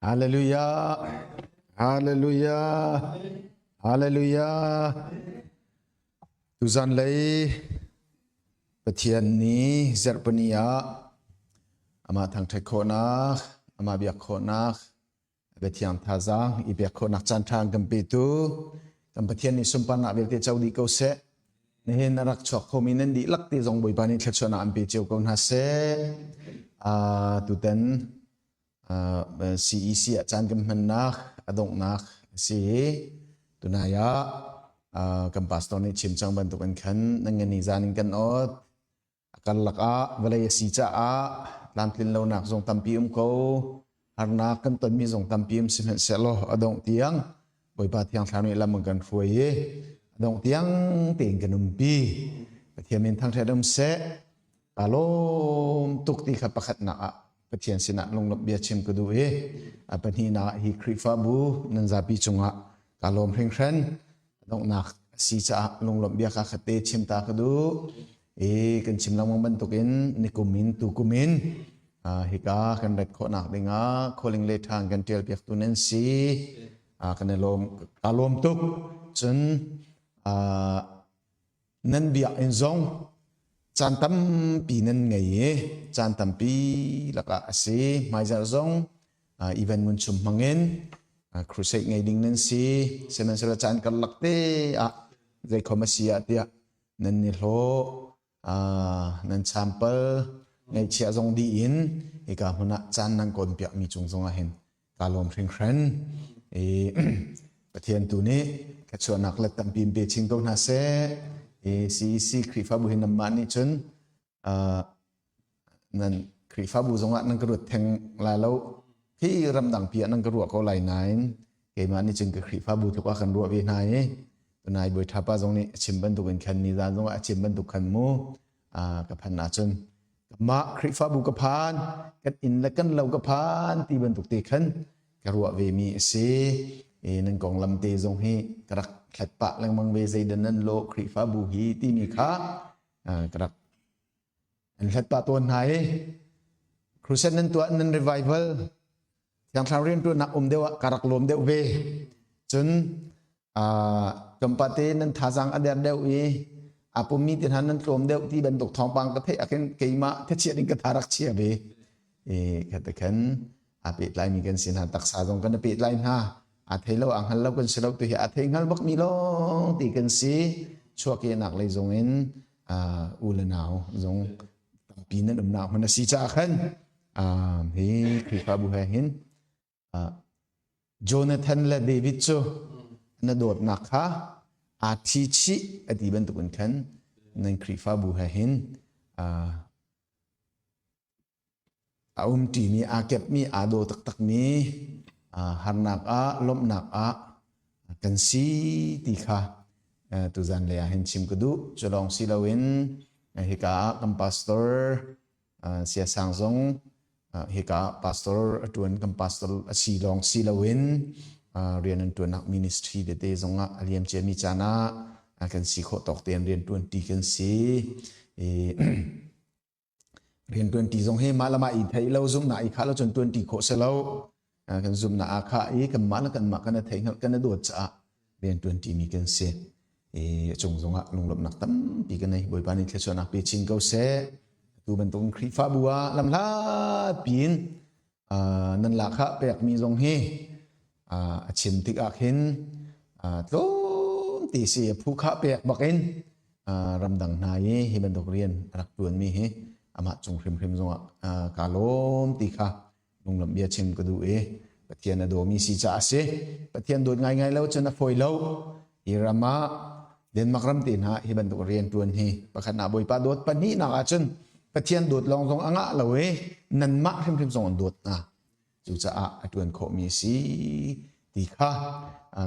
Hallelujah. Hallelujah. Hallelujah. Tuzan lei Pathian ni zarhpini ah amah thangṭhat khawhnak, amah biak khawhnak, biathiang thazaang i pek khawhnak caan ṭha an kan petu kan Pathian nih sunparnak vialte co dih ko seh. Nihin a rak chuak khomi nan dihlak te zong Bawipa nih thluachuahnak an pe cio ko hna seh. Uh, tutan uh, CEC ah caan kan hmannak a donghnak a si i tunai ah uh, kan pastor nih chim cang bantuk in khan nan ngani zan in kan awt A karlak ah vawlei a si caah tlamtlin lonak zong tampi um ko. Harnak kan tonmi zong tampi um sihmanhsehlaw a dongh tiang Bawipa Thiang Thlarau nih lam an kan hruai i a dongh tiang tein kan umpi. Pathian min thangṭhat um seh. Kaa lawm tuk ti kha pakhatnak ah Pathian sinah lunglawmh bia chim ka duh i a pahnihnak ah hi Khrihfabu nan zapi cungah kaa lawm hringhran. Donghnak a si caah lunglawmh bia ka khat te chim ta ka duh. I kan chim lengmang bantukin nikum in tukum in hika kan rat khawhnak dingah calling letter an kan ṭial piaktu nan si. Kan i lawm, kaa lawm tuk. Cun nan biakinn zong caan tampi nan ngei i caan tampi lakah a si. Hmaizarh zong event ngun chum hmangin crusade ngei ding nan si. Sihmanhsehlaw caan karlak te ah zeikhom a si ah tiah nan ni hlawh nan champal ngaihchiah zong dih in hika hmun ah caan nan kawn piakmi cung zong ah hin kaa lawm hringhran. I Pathian tu nih thluachuahnak let tampi in pe chin ko hna seh. I CEC Khrihfabu hi nanmah nih cun nan Khrihfabu zongah nan ka ruat theng lai lo. Hi ramdang pi ah nan ka ruah ko lai nain keimah nih cun ka Khrihfabu tluk ah kan ruah ve hna i tunai Bawi Thapa zong nih a chim bantuk in khan ni zan zongah a chim bantuk khan mu ka phan ahcun mah Khrihfabu ka phan kan inn le kan lo ka phan ti bantuk te khan ka ruah ve mi a si. I nan konglam te zong hi ka rak hlat pah lengmang ve zeidan nan lo Khrihfabu hi timi kha ka rak an hlat pah tawn hna i crusade nan tuah nan revival thiangthlarau riantuannak um deuh ah ka rak lawm deuh ve. Cun tlawmpal te nan thazaang a der deuh i a pummi te hna nan tlawm deuh ti bantuk thawngpang ka theih ahkhin keimah thachiat in ka tha rak chia ve. I khat khan aa pehtlaimi kan si hna taksa zong kan i pehtlai hna aa thei lo aa hngal lo kan si lo tu hi aa thei hngal bakmi lawng ti kan si chuahkehnak lei zong in u le nau zong tampi nan umnak hmun a si caah khan hi Khrihfabu he hin Jonathan le David cu na dawtnak kha aa thi chih a ti bantukin khan nan Khrihfabu he hin a umṭimi aa kepmi aa daw taktakmi harnak ah lawmhnak ah kan si ti kha tuzan lei ah hin chim ka duh. Cu lawng si loin hika ah kan pastor Siasang zong hika ah pastor a ṭuan kan pastor a si lawng si loin rian an ṭuannak ministry tete zong ah a liam ciami caan ah kan si khawh tawk tein rian ṭuanṭi kan si. Rian ṭuanṭi zong hi mah le mah i theih lo zumhnak i khah lo cun ṭuanṭi khawh si lo. Kan zumhnak aa khah i kanmah le kanmah kan i theihhngalh kan i dawt caah rian ṭuanṭimi kan si. I a cung zongah lunglawmhnak tampi kan nei. Bawipa nih thluachuahnak pe chin ko seh. Atu bantukin Khrihfabu ah lamhlat piin nan lahkhah pekmi zong hi a chim tikah khin tlawm ti si phu khah pek bakin ramdang hna i hi bantuk rian a rak ṭuanmi hi amah cung hrimhrim zongah kaa lawm ti kha lunglawmh bia chim ka duh i Pathian a dawmi si caah a si. Pathian dawt ngaingai lo cun a fawi lo. Hi ram ah Denmark ram te hna hi bantuk rian ṭuan hi pakhatnak Bawipa dawt pahnihnak ahcun Pathian dawt lawng zong a ngah lo i nanmah hrimhrim zong an dawt hna. Cucaah a ṭuan khawhmi a si ti kha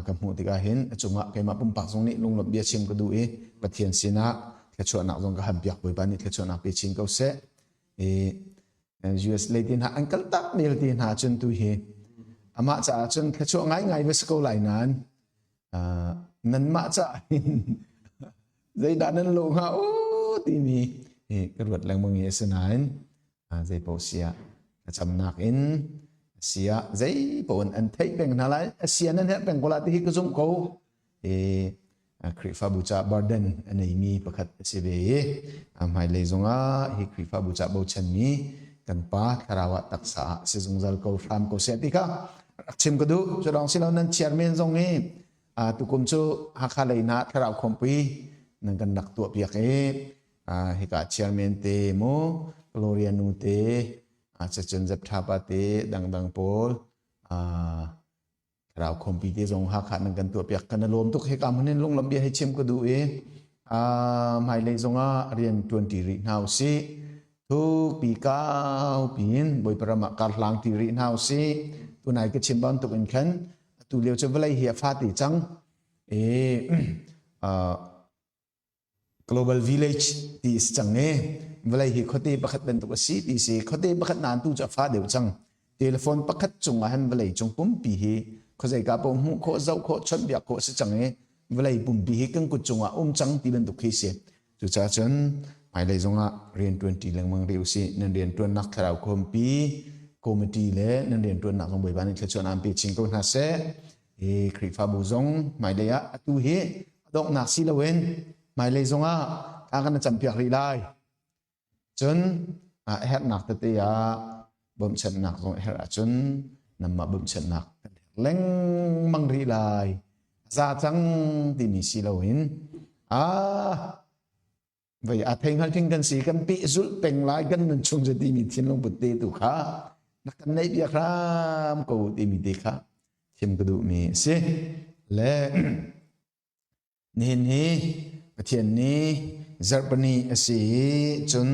ka hmuh tikah hin a cungah keimah pumpak zong nih lunglawmh bia chim ka duh i Pathian sinah thluachuahnak zong ka hampiak Bawipa nih thluachuahnak pe chin ko seh. I US lei te hna an kal tak mel te hna cun tu hi amah caah cun thluachuah ngaingai va si ko lai nain nanmah caah hin zeidah nan lawh hnga u timi hi ka ruat lengmang i asinain zei paoh si ah thlacamnak in. Sia zei paoh in an theih peng hna lai. Asia nan herh peng ko la ti hi ka zumh ko. E Khrihfabu ca burden a neimi pakhat a si ve i hmailei zongah hi Khrihfabu ca bochanmi kan pa thlarau ah taksa ah si zungzal ko hram ko seh ti kha rak chim ka duh. Cu lawng si lo nan chairman zong hi tukum cu Hakha lei hna thlarau khawmpui nan kan rak tuah piak i hika chairman te mu Gloria nu te cacun Zeptha pa te dangdang pawl thlarau khawmpi te zong Hakha nan kan tuah piak kan lawm tuk. Hika hmun in lunglawmh bia hei chim ka duh i hmailei zongah rian tuan ṭi rih hna usih. Thukpi kau piin Bawipa ram ah kar hlang ti rih hna usih. Tunai ka chim bantuk in khan atu lio cu vawlei hi a fa ti cang i global village ti si cang i vawlei hi khuate pakhat bantuk a si ti si. Khuate pakhat nain tu cu a fa deuh cang. Telephone pakhat cung ah hin vawlei cung pumpi hi khuazeika paoh hmuh khawh, zoh khawh, chawnhbiak khawh si cang i vawlei pumpi hi kan kut cungah um cang ti bantuk khi si. Cucaah cun hmailei zongah rian ṭuanṭi lengmang rih usih. Nan rianṭuannak thlarau khawmpi committee le nan rianṭuannak zong Bawipa nih thluachuah aan pe chin ko hna seh. Hi Khrihfabu zong hmailei ah atu hi a donghnak si loin hmailei zongah thla kan campiak rih lai. Cun a herhnak tete ah bawmhchanhnak zong a herh ahcun nanmah bawmhchanhnak kan herh lengmang rih lai. Za cang timi si loin vei a thei hngal thing kan si, kan pehzulh peng lai kan nun chung cu timi thinlung put te tu kha na kan neih piak hram ko timi te kha chim ka duhmi a si. Le nihin hi Pathian nih zarhpini a si i cun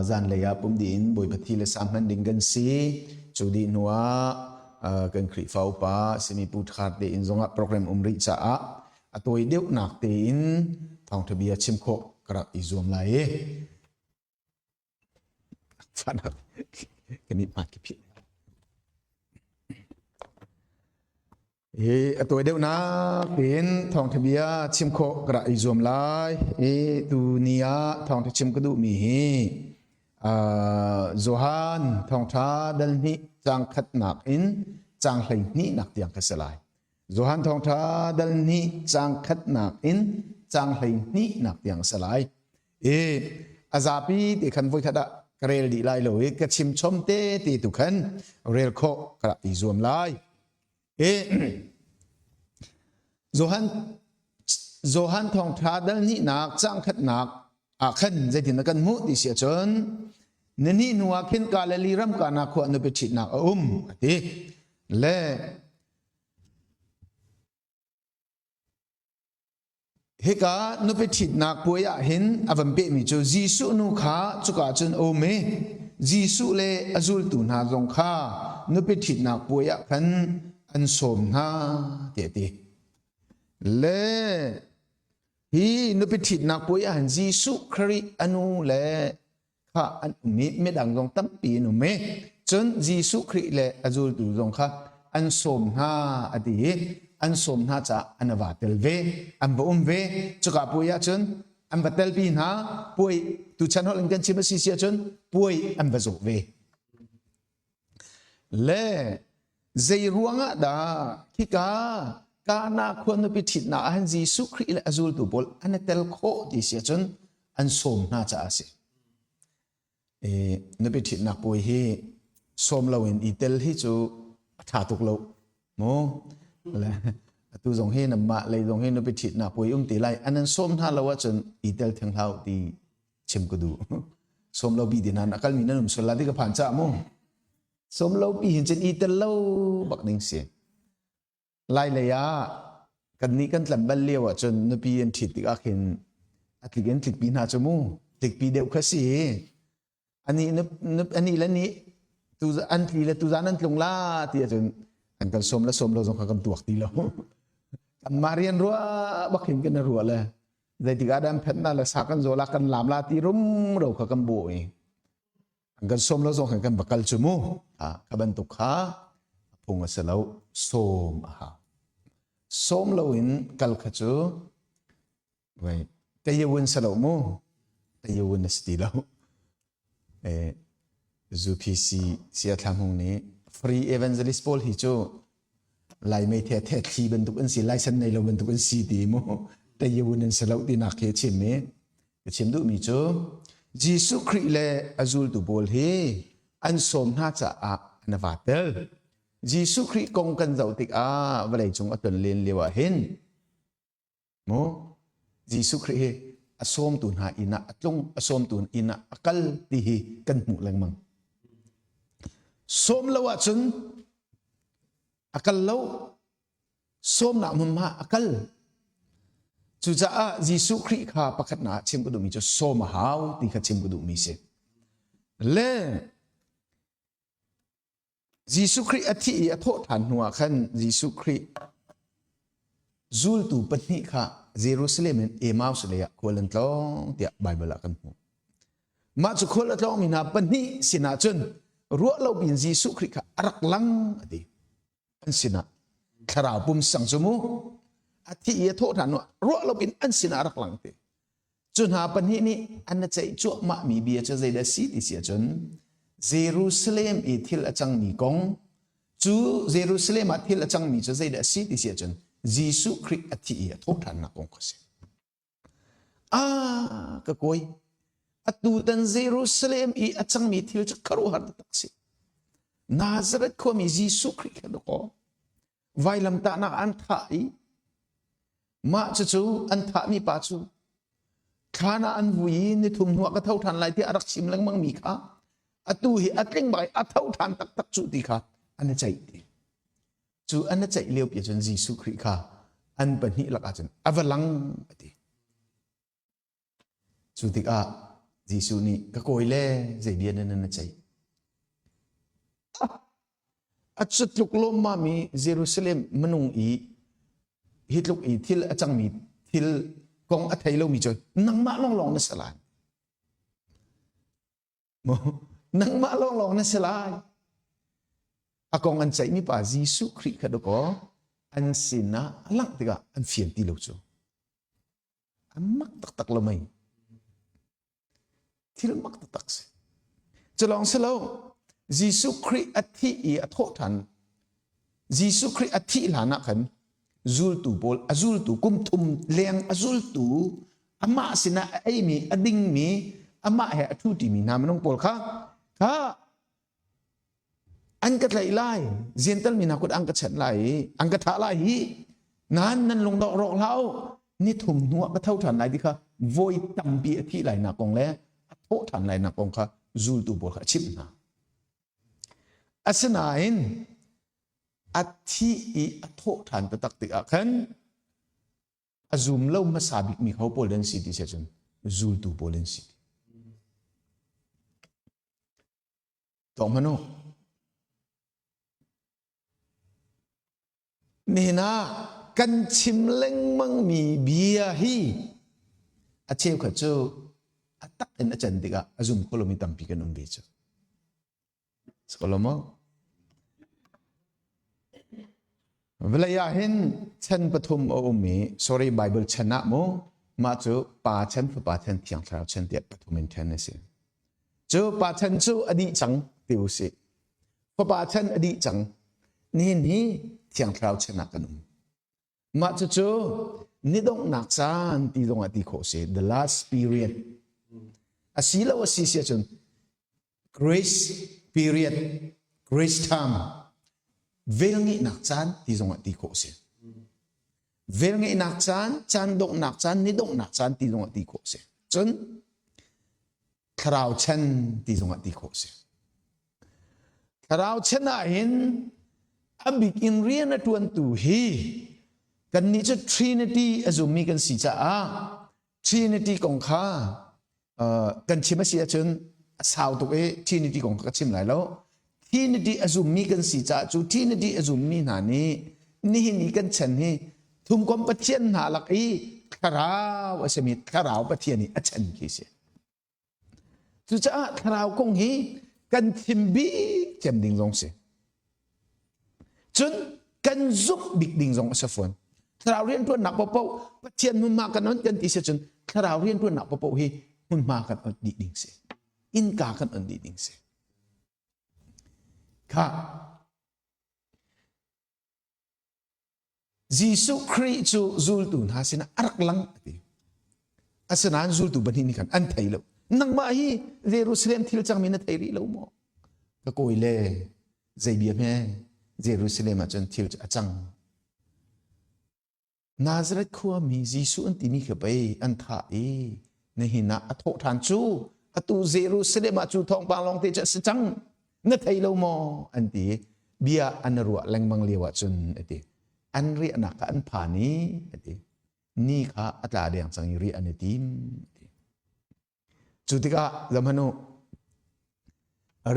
zanlei ah pum dih in Bawipa thi le sa hman ding kan si. Cu dih hnu ah kan Khrihfa upa simi Pu Thar te inn zongah program um rih caah a tawi deuhnak tein thawngṭha bia chim khawh ka rak i zuam lai i fanak kan i hmat ki philh. Hi a tawi deuhnak tein thawngṭha bia chim khawh ka rak i zuam lai i tu ni ah thawngṭha chim ka duhmi hi Johan thawngṭha dal hnih caang khatnak in caang 12 nak tiang ka si lai. Johan thawngṭha dal hnih caang khatnak in caang 12 nak tiang a si lai. I a zapi te khan voikhat ah ka rel dih lai lo i ka chim chom te te tu khan rel khawh ka rak i zuam lai. I Johan Johan thawngṭha dal hnihnak caang khatnak ah khan zeitin dah kan hmuh ti si ahcun, ni hnih hnu ah khin Galilee ram Kana khua nupi ṭhitnak a um a ti. Le hika nupi ṭhitnak puai ah hin a van pehmi cu Jesuh nu kha cuka cun a um i Jesuh le a zultu hna zong kha nupi ṭhitnak puai ah khan an sawm hna tiah a ti. Le hi nupi ṭhitnak puai ah hin Jesuh Khrih a nu le kha an um i midang zong tampi an um i cun Jesuh Khrih le a zultu zong kha an sawm hna a ti i an sawm hna caah an va tel ve, an va um ve. Cuka puai ah cun an va telpi hna. Puai tuchan holh in kan chim a si si ahcun puai an va zawh ve. Le zei ruangah dah khika Kana khua nupi ṭhitnak ah hin Jesuh Khrih le a zultu pawl an i tel khawh ti si ahcun an sawm hna caah a si. Nupi ṭhitnak puai hi sawm loin i tel hi cu a ṭha tuk lo mu. Le atu zong hi nanmah lei zong hi nupi ṭhitnak puai um ti lai an an sawm hna lo ahcun i tel theng hlah ti chim ka duh. Sawm lo bi ti hna a kalmi nan um sual la ti ka phan caah mu. Sawm lo pi hin cun i tel lo bak ding si. Lai lei ah kannih kan tlam bal lio ahcun nupi an ṭhit tikah khin a tlik in tlikpi hna cu mu, tlikpi deuh kha si. Anih anih le nih tu an tli le tuzan an tlung la ti ahcun an kan sawm le sawm lo zong kha kan tuak ti lo. Kanmah rian ruah bak hin kan ruah le zeitik ah dah an phet na le sa kan zaw la kan lam la ti rumro kha kan bawh i an kan sawm lo zong khan kan va kal cu mu. Kha bantuk kha phung a si lo, sawm a hau. Sawm lo in kal kha cu wei tayawun si lo mu, tayawun a si ti lo. UPC sia thla hmung nih. Free evangelist pawl hi cu Lai mei the the thli bantuk an si, license nei lo bantuk an si ti mu tayun an si lo tinak khi a chim i ka chim duhmi cu Jesuh Khrih le a zultu pawl hi an sawm hna caah an va tel. Jesuh Khrih kong kan zoh tikah vawlei cung a ton len lio ah hin Mu Jesuh Khrih hi a sawmtu hna inn ah a tlung, a sawmtu inn ah a kal ti hi kan hmuh lengmang. Sawm lo ahcun a kal lo, sawmnak hmunhma a kal. Cucaah Jesuh Khrih kha pakhatnak ah chim ka duhmi cu sawm a hau ti kha chim ka duhmi si. Le Jesuh Khrih a thih i a thawh ṭhan hnuah khan Jesuh Khrih zultu pahnih kha Jerusalem in Emmaus lei ah khual an tlawng tiah Baibal ah kan hmuh. Mah cu khual a tlawngmi hna pahnih sinah cun ruah lo piin Jesuh Khrih kha a rak lang a ti. An sinah thlarau pum sang cu mu a thih i a thawh ṭhan hnuah ruah lo piin an sinah a rak lang ti. Cu hna pahnih nih an ceih cuahmahmi bia cu zeidah a si ti si ahcun Jerusalem i thil a cangmi kong cu Jerusalem ah thil a cangmi cu zeidah a si ti si ahcun Jesuh Khrih a thih i a thawhṭhannak kong kha a si. Ah, ka kawi, atu tan Jerusalem i a cangmi thil cu khuaruahhar taktak si. Nazareth khuami Jesuh Khrih kha dawkaw vailamtahnak an thah i Mah cucu an thahmi pa cu thlan ah an vui i nithum hnuah ka tho ṭhan lai tiah a rak chim lengmangmi kha atu hi a tling bak i a tho ṭhan taktak cu ti kha an i ceih ti. Cu an i ceih lio pi cun Jesuh Khrih kha an pahnih lakah cun a va lang a ti. Cu tikah Jesuh nih ka kawi le zei bia nan na ceih? A cu tluk lawmmam i Jerusalem minung i hi tluk i thil a cangmi thil kong a thei lomi cu nangmah lawnglawng na si lai. Nangmah lawnglawng na si lai. A kong an ceihmi pa Jesuh Khrih kha dawkaw an sinah a langh tikah an fian ti lo cu. A mak taktak lo mei. Thil mak taktak si. Cu lawng si lo, Jesuh Khrih a thih i a thawh ṭhan. Jesuh Khrih a thih hlan ah khan zultu pawl a zultu kum thum leng a zultu amah sinah a eimi a dingmi amah he a ṭhuṭimi hna minung pawl kha kha An ka tlaih lai, Jentail mi hna kut an ka chanh lai i an ka thah lai hi. Nain nan lungdawk rawk hlah u. Ni thum hnuah ka tho ṭhan lai ti kha voi tampi a thih lainak kong le a thawh ṭhan lainak kong kha zultu pawl kha a chimh hna. Asinain a thih i a thawh ṭhan taktak tikah khan a zum lo hmasa bikmi ho pawl an si ti si ahcun zultu pawl an si. Tawng hmanh u. Nihin ah kan chim lengmangmi bia hi a cheukhat cu a tak in a can tikah a zum kho lomi tampi kan um ve cu. Solomo Vawlei ah hin chan pathum a um i sorry Bible chan ah mu mah cu pa chan fapa chan thiang thlarau chan tiah pathum in then a si. Cu pa chan cu a dih cang ti u sih. Fapa chan a dih cang. Nihin hi thiang thlarau chan ah kan um. Mah cucu ni donghnak caan ti zong ah ti khawh si the last period. A si lo a si si ahcun grace period, grace time, velngeihnak caan ti zong ah ti khawh si. Velngeihnak caan, caan donghnak caan, ni donghnak caan ti zong ah ti khawh si. Cun thlarau chan ti zong ah ti khawh si. Thlarau chan ah hin a bik in rian a ṭuantu hi kannih cu Trinity a zummi kan si caah Trinity kong kha kan chim a si ahcun a sau tuk i Trinity kong kha ka chim lai lo. Trinity a zummi kan si caah cu Trinity a zummi hna nih nihin i kan chan hi thumkom Pathian hna lak i thlarau a simi thlarau Pathian i a chan khi si. Cucaah thlarau kong hi kan thim bik cem ding zong si. Cun kan zumh bik ding zong a si fawn. Thlarau rianṭuannak paohpaoh Pathian hmunhma kan on kan ti si cun thlarau rianṭuannak paohpaoh hi hmunhma kan on dih ding si. Innka kan on dih ding si. Kha. Jesuh Khrih cu zultu hna sinah a rak lang a ti. Asinain zultu pahnih nih khan an thei lo. Nangmah hi Jerusalem thil cangmi na thei rih lo maw? Ka kawi le zei bia hme Jerusalem ah cun thil cu a cang. Nazareth khuami Jesuh an timi kha pei an thah i nihin ah a thawh ṭhan cu atu Jerusalem ah cu thawngpang lawng te cu a si cang na thei lo maw an ti bia an ruah lengmang lio ah cun a ti an riahnak kha an phan i a ti ni kha a tla deng cang i riah an i tim Cu tikah zohhmanh u,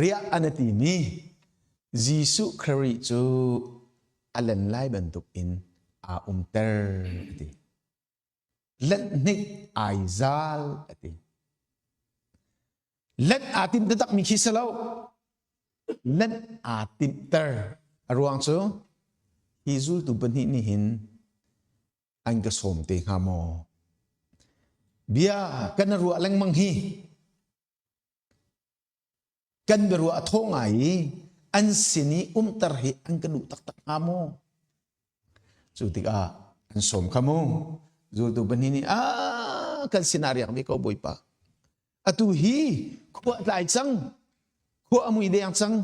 riah an i timi Jesuh Khrih cu a len lai bantuk in aa umter a ti. Lenhnik ai zal a ti. Lenh aa tim taktakmi khi si lo. Lenh aa timhter. A ruang cu hi zultu pahnih nih hin an ka sawm te hnga maw? Bia kan ruah lengmang hi kan biaruah a thaw ngai i an sin i umter hi an ka duh taktak hnga maw? Cu tikah an sawm kha mu. Zultu pahnih nih a kan sinah riak ve ko Bawipa. Atu hi khua tlai cang, khua a mui deng cang.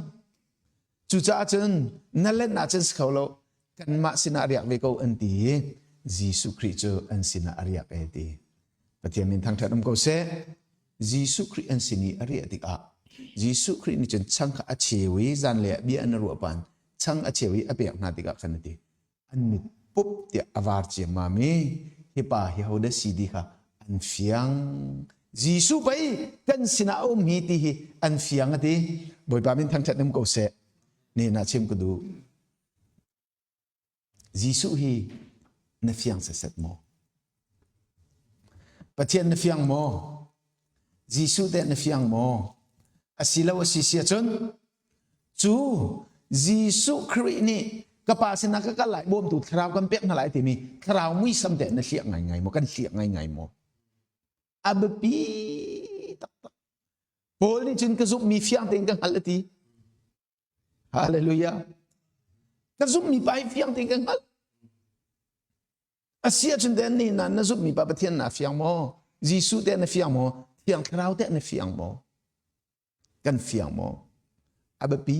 Cucaah cun na len ahcun si kho lo, kanmah sinah riak ve ko an ti i Jesuh Khrih cu an sinah a riak e ti. Pathian min thangṭhat um ko seh. Jesuh Khrih an sin i a riah tikah Jesuh Khrih nih cun chang kha a cheu i zanlei ah bia an ruah pan chang a cheu i a pek hna tikah khan a ti. An mit pup tiah a var ciammam i hi pa hi hodah si ti kha an fiang. Jesuh pei kan sinah a um hi ti hi an fiang a ti. Bawipa min thangṭhat um ko seh. Nih na chim ka duh. Jesuh hi na fiang setset maw? Pathian na fiang maw? Jesuh teh na fiang maw? Asilo a si si ahcun cu Jesuh Khrih nih ka pa sinah ka kal lai bawmtu thlarau kan pek hna lai timi thlarau muisam teh na hliah ngaingai maw kan hliah ngaingai maw a biapi taktak Paul nih cun ka zumhmi fiang tein ka hngalh a ti Hallelujah ka zumhmi pa hi fiang tein ka hngalh A si ahcun teh ni na na zumhmi pa Pathian na fiang maw? Jesuh teh na fiang maw? Thiang Thlarau teh na fiang maw? Kan fiang maw? A biapi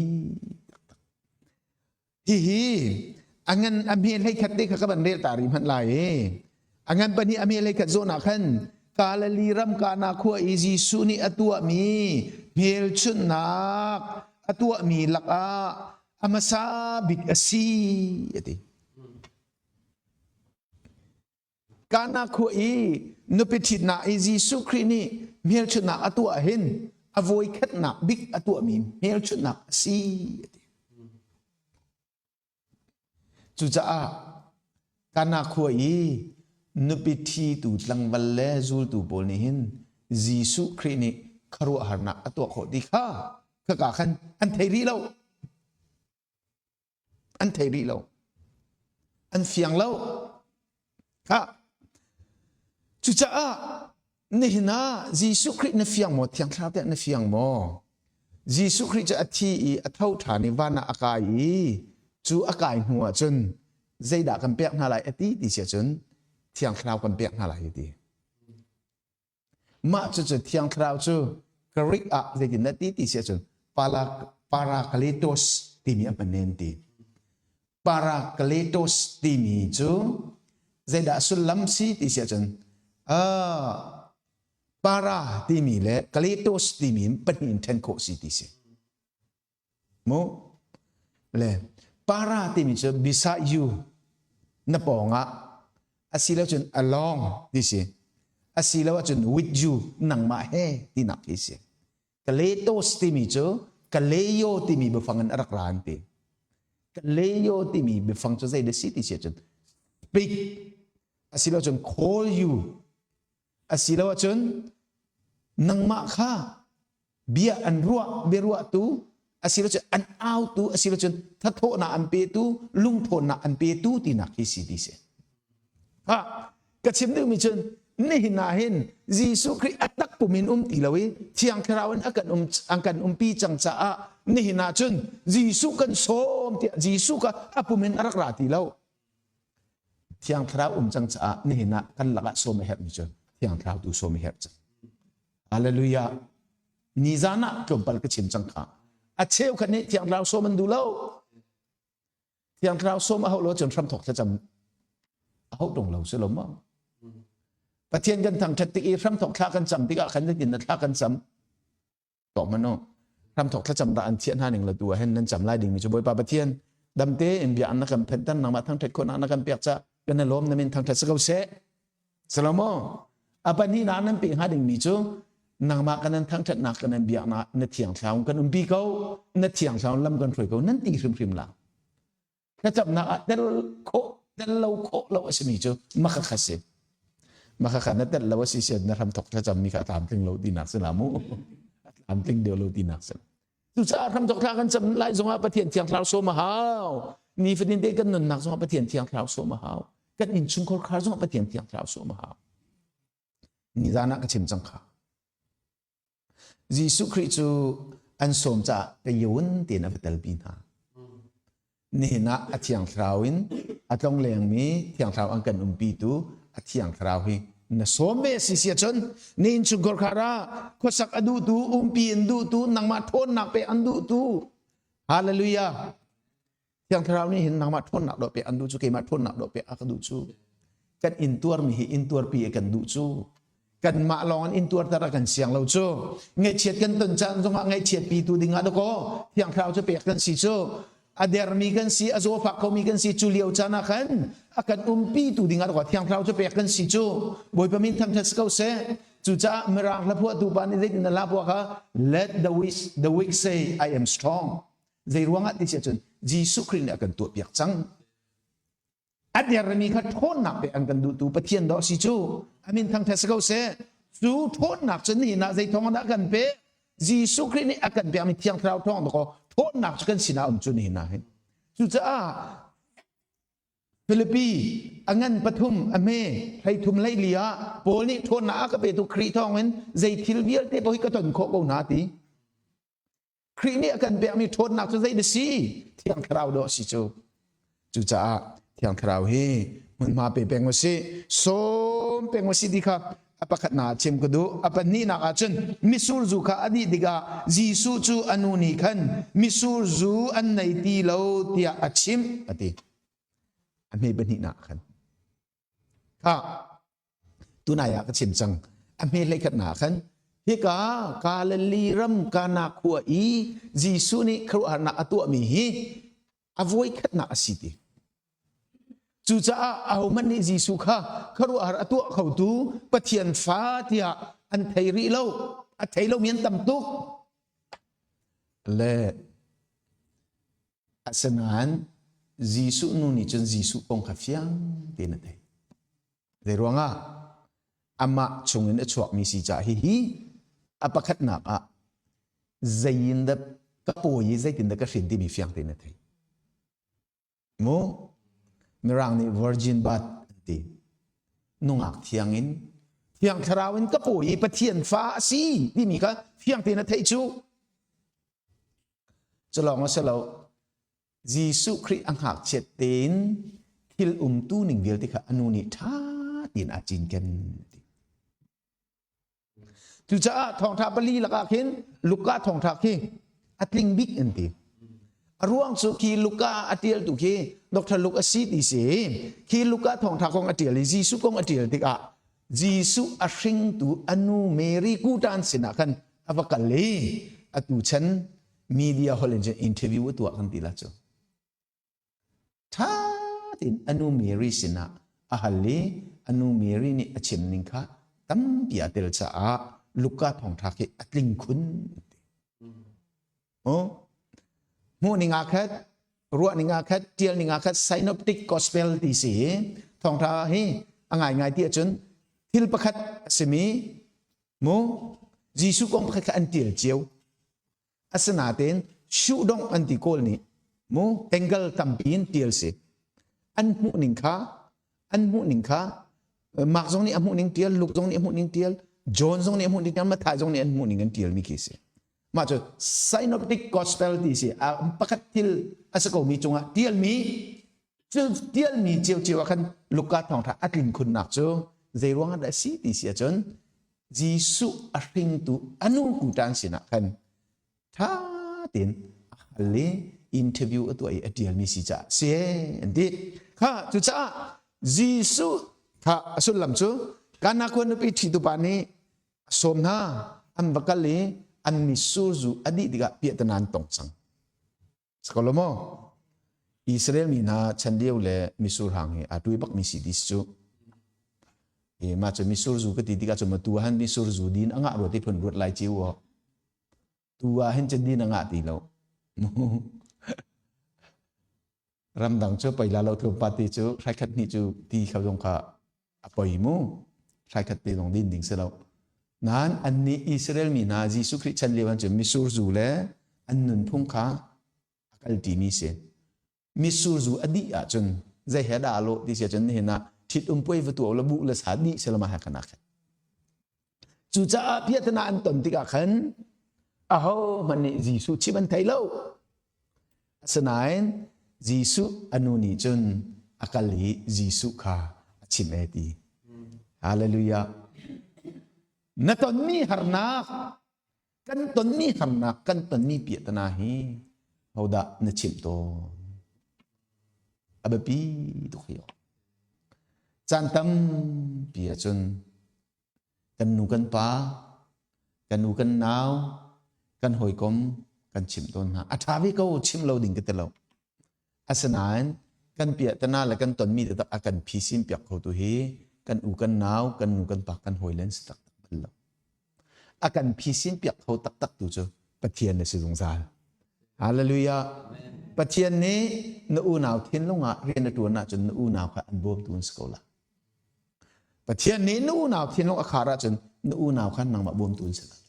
taktak. Hihi a ngan a hme hlei khat te kha ka van rel ta rih hmanh lai i a ngan pahnih a hme hlei khat zawn ah khan Galilee ram Kana khua i Jesuh nih a tuahmi hmelchunhnak a tuahmi lakah a hmasa bik a si a ti. Kana khua i nupi ṭhitnak i Jesuh Khrih nih hmelchunhnak a tuah hin a voikhatnak bik a tuahmi hmelchunhnak a si a ti. Cucaah Kana khua i nupi ṭhitu tlangval le zultu pawl nih hin Jesuh Khrih nih khuaruahharnak a tuah khawh ti kha khaka khan an thei rih lo. An thei rih lo. An fiang lo. Kha. Cucaah nihin ah Jesuh Khrih na fiang maw? Thiang Thlarau teh na fiang maw? Jesuh Khrih cu a thi i a tho ṭhan i van ah a kai i cu a kai hnu ah cun zeidah kan pek hna lai a ti ti si ahcun Thiang Thlarau kan pek hna lai a ti. Mah cucu Thiang Thlarau cu Greek ah zeitin dah ti ti si ahcun Parakletos timi a hman nen ti. Parakletos timi cu zeidah sullam si ti si ahcun para timi le kletos timi in pahnih in ṭhen khawh si ti si. Mu le para timi cu beside you na pawngah asilo cun along ti si asilo ahcun with you nangmah he tinak khi si kaletos timi cu kaleyo timi biafang in a rak ra an ti kaleyo timi biafang cu zei da si ti si ahcun speak asilo cun call you asilo ahcun nangmah kha bia an ruah biaruahtu asilocun an autu asilocun thathawhnak an petu lungthawnnak an petu tinak hi si ti si ha ka chim duhmi cun nihin ah hin Jesuh Khrih a tak pum in um ti lo i Thiang Thlarau in a kan um an kan umpi cang caah nihin ah cun Jesuh kan sawm tiah Jesuh kha a pum in a rak ra ti lo. Thiang Thlarau um cang caah nihin ah kan lakah sawm a herhmi cu Thiang Thlarau tu sawm a herh cang. Hallelujah. Nizan ah tlawmpal ka chim cang kha. A cheukhat nih Thiang Thlarau sawm an duh lo. Thiang Thlarau sawm a hauh lo cun hramthawk thlacam a hauh ṭung lo si lo maw? Pathian kan thangṭhat tik i hramthawk thla kan cam tikah khan zeitin na thla kan cam? Tuak hmanh u. Hramthawk thlacam dah an thiah hna ning la tu ah hin nan cam lai dingmi cu Bawipa Pathian damte in bia an na kan phenhter nangmah thangṭhat khawhnak na kan pek ca kan i lawm na min thangṭhat si ko seh. Salomo a pahnihnak nan pek hnga dingmi cu nangmah kan nan thangṭhatnak kan nan biaknak na thiang thlarau kan umpi ko na thiang thlarau lam kan hruai ko nan ti hrimhrim la thlacamnak ah tel khawh tel lo khawh lo a simi cu maka kha si maka kha na tel lo a si sian na hramthok thlacam mi kha a tlamtling lo tinak si la mu a tlamtling deuh lo tinak si Cucaah hramthok thla kan cam lai zongah Pathian Thiang Thlarau sawm a hau. Nifatin te kan nunnak zongah Pathian Thiang Thlarau sawm a hau. Kan innchungkhar khar zongah Pathian Thiang Thlarau sawm a hau. Nizan ah ka chim cang kha. Jesuh Khrih cu an sawm caah ka yun tiin a va telpi hna. Nihin ah a Thiang Thlarau in a tlonglengmi Thiang Thlarau an kan umpitu a Thiang Thlarau hi na sawm ve si si ahcun na innchungkhar khar ah khuasak a duhtu umpi in duhtu nangmah ṭhawnnak pe an duhtu hallelujah Thiang Thlarau nih hin nangmah ṭhawnnak dawh pe an duh cu keimah ṭhawnnak dawh pe a ka duh cu kan intuarmi hi intuarpi a kan duh cu kanmah lawng in intuarter a kan siang lo cu ngaihchiat kan ton caan zongah ngaihchiat pitu dingah dakaw thiang thlarau cu pek kan si cu a dermi kan si a zawfak khomi kan si cu lio caan ah khan a kan umpi tu dingah dakaw thiang thlarau cu pek kan si cu bawipa min thangthat si ko seh cucaah mirang hla phuahtu pa nih zeitin a hla phuah kha let the weak the weak say I am strong zei ruangah ti si ahcun Jesuh Khrih nih a kan tuahpiak cang A dermi kha ṭhawnnak pek an kan duhtu Pathian dawh si cu a min thangṭhat si ko seh. Cu ṭhawnnak cu nihin ah zei thawng dah kan pek? Jesuh Khrih nih a kan pekmi Thiang Thlarau thawng dakaw ṭhawnnak cu kan sinah um cu nihin ah hin. Cucaah Filipi a ngan pathum a hme hleithum hleili ah Paul nih ṭhawnnak a ka petu Khrih thawngin zei thil vialte paoh hi ka ton khawh ko hna ti. Khrih nih a kan pekmi ṭhawnnak cu zei si? Thiang Thlarau dawh a si cu. Cucaah Thiang Thlarau hi hmunhma pe peng u sih, sawm peng u sih ti kha a pakhatnak ah chim ka duh. A pahnihnak ah cun mitsur zu kha a dih tikah Jesuh cu a nu nih khan mitsur zu an nei ti lo tiah a chimh a ti. A hme pahnihnak khan. Kha tunai ah ka chim cang a hme hleikhatnak khan hika Galilee ram Kana khua i Jesuh nih khuaruahharnak a tuahmi hi a voikhatnak a si ti cucaah ahohmanh nih Jesuh kha khuaruahhar a tuah khotu Pathian fa tiah an thei rih lo a thei lomi an tam tuk le Asinain Jesuh nu nih cun Jesuh kong kha fiang tein a theih. Zei ruangah? Amah chungin a chuakmi si caah hihi a pakhatnak ah zei in dah ka pawi i zeitin dah ka hrin timi fiang tein a theih. Mu Mirang nih virgin birth an ti. Nungak thiang in Thiang Thlarau in ka pawi i Pathian fa a si timi kha fiang tein a theih cu. Cu lawng a si lo. Jesuh Khrih a ngakchiat tein thil umtu ning vialte kha a nu nih ṭha tein aa cinken. Cucaah thawngṭha pali lakah khin Luka thawngṭha khi a tling bik an ti. A ruang cu khi Luka a ṭialtu khi Dr. Luke a si ti si. Khi Luka thawngṭha kong a ṭial i Jesuh kong a ṭial tikah Jesuh a hringtu a nu Mary kutan sinah khan a va kal i atu chan media holh in cun interview a tuah kan ti la cu. Ṭha tein a nu Mary sinah a hal i a nu Mary nih a chim ning kha tampi a tel caah Luka thawngṭha khi a tling khun. Oh. Hmuh ning ah khat, ruah ning ah khat, ṭial ning ah khat synoptic gospel ti si hi thawngṭha hi a ngaingai ti ahcun thil pakhat a simi mu Jesuh kong pakhat kha an ṭial cio. Asinain shuhdongh an ti kawl nih mu angle tampi in ṭial si. An hmuh ning kha an hmuh ning kha Mark zong nih a hmuh ning ṭial, Luke zong nih a hmuh ning ṭial, John zong nih a hmuh ning ṭial, Matthai zong nih an hmuh ning an ṭialmi khi si. Mah cu synoptic gospel ti si. Pakhat thil a si komi cungah ṭialmi. Cu tialmi ciocio ah khan Luka thawngṭha a tlin khunnak cu zei ruangah dah a si ti si ahcun Jesuh a hringtu a nu kuṭan sinah khan ṭha tein a hal i interview a tuah i a ṭialmi si caah si an ti. Kha cucaah Jesuh kha a sullam cu Kana khua nupi ṭhitu pa nih a sawm hna an va kal i an mitsur zu a dih tikah piahtana an tong cang. Sako maw? Israel mi hna chan lio le misur hang hi aa tui bak mi si ti cu. E ma cu misur zu ka ti tikah cu ma tu han misur zu din a ngah rua ti phun ruat lai ciu o. Tu ah hin cun din a ngah ti lo. Ramdang cu pei la lo thu party cu hraikhat hnih cu ti kho zong kha a poi mu hraikhat te zong din ding si lo nain annih Israel mi hna Jesuh Khrih chan lio an cu misur zu le an nunphung kha a kal ṭimi si misur zu a dih ahcun zei he dah lo ti si ahcun nihin ah ṭhit um puai va tuah la buh le sa dih selama he kana khan cucaah piahtana an ton tikah khan aho hmanh nih Jesuh chim an thei lo Asinain Jesuh a nu nih cun a kal i Jesuh kha a chimh e ti. Hallelujah. Na tonmi harnak, kan tonmi harnak, kan tonmi piahtana hi hodah na chimh tawn? A biapi tuk hi. Caan tampi ahcun kan nu kan pa, kan u kan nau, kan hawikom kan chimh tawn hna. A ṭha ve ko chim lo ding ka ti lo. Asinain kan piahtana le kan tonmi taktak a kan phisin piak kho tu hi kan u kan nau, kan nu kan pa, kan hawile an si taktak bal lo. A kan phisin piak kho taktak tu cu Pathian a si zungzal. Hallelujah. Pathian nih na unau thinlung ah rian a ṭuan ahcun na unau kha an bawmtu an si ko lai. Pathian nih na unau thinlung a khar ahcun na unau kha nangmah bawmtu an si lai.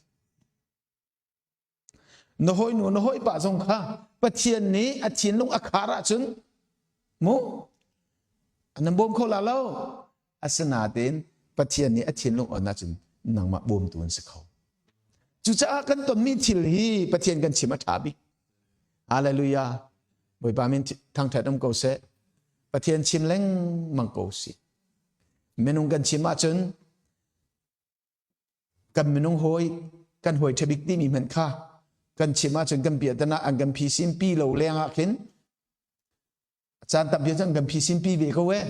Na hawinu na hawipa zong kha Pathian nih a thinlung a khar ahcun mu nan bawm kho la lo. Asinain Pathian nih a thinlung on ahcun nangmah bawmtu an si kho. Cucaah kan tonmi thil hi Pathian kan chim a ṭha bik. Hallelujah. Bawipa min thangṭhat um ko seh. Pathian chim lengmang ko si. Minung kan chim ahcun kan minung hawi kan hawi ṭhabik timi hmanh kha kan chim ahcun kan piahtana an kan phisin pi lo leng ah khin a caan tampi cun an kan phisin pi ve ko e